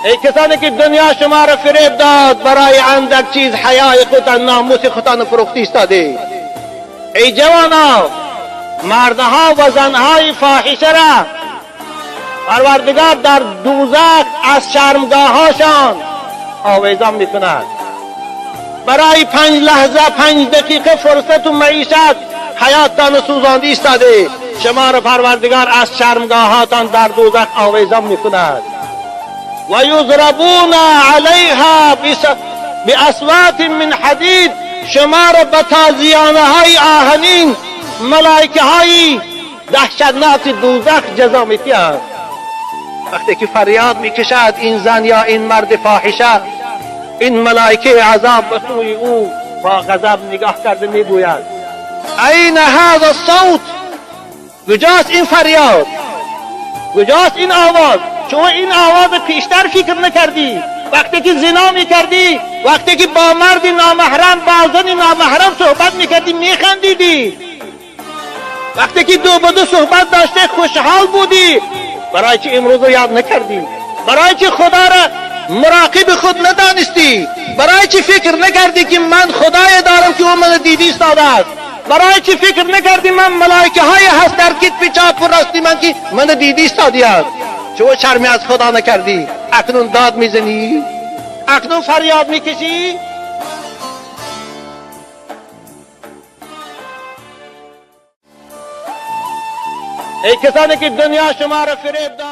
Эй касоне ки дунё шуморо фиреб дод, барои андак чиз ҳаёи худ, номуси худтонро фурӯхта истодед. Эй ҷавоно, мардҳо ва занҳои фоҳишаро Парвардигор дар дӯзах аз шармгоҳҳошон овезон мекунад. Барои 5 лаҳза, 5 дақиқа фурсату маишат ҳаёттонро сӯзонда истодед. Шуморо Парвардигор аз шармгоҳҳотон дар дӯзах овезон мекунад. Ва юзрабуна алайҳа биасватин мин ҳадид. Шуморо ба тозиёнаҳои оҳанин малоикаҳои даҳшатноки дӯзах ҷазо медиҳанд. Вақте ки фарёд мекашад ин зан ё ин марди фоҳиша, ин малоикаи азоб ба сӯи ӯ бо ғазаб нигоҳ карда мегӯяд: айна ҳаза савт? Куҷост ин фарёд? Куҷост ин овоз? Шумо ин овоз пештар фикр накардӣ, вақте ки зино мекардӣ, вақте ки бо марди номаҳрам, бо зани номаҳрам суҳбат мекардӣ, механдидӣ. Вақте ки ду ба ду суҳбат доште, хушҳол будӣ. Барои чӣ имрӯзро ёд накардӣ? Барои чӣ Худоро муроқиби худ надонистӣ? Барои чӣ фикр накардӣ, ки ман Худое дорам, ки ӯ маро дида истодааст? Барои чӣ фикр накардӣ, ман малоикаҳое ҳаст дар китфи чапу рости ман, ки маро дида истодиянд? Чаро шарме аз Худо накардӣ? Акнун дод мезанӣ, акнун фарёд мекашӣ. Эй касоне ки дунё шуморо фиреб дод.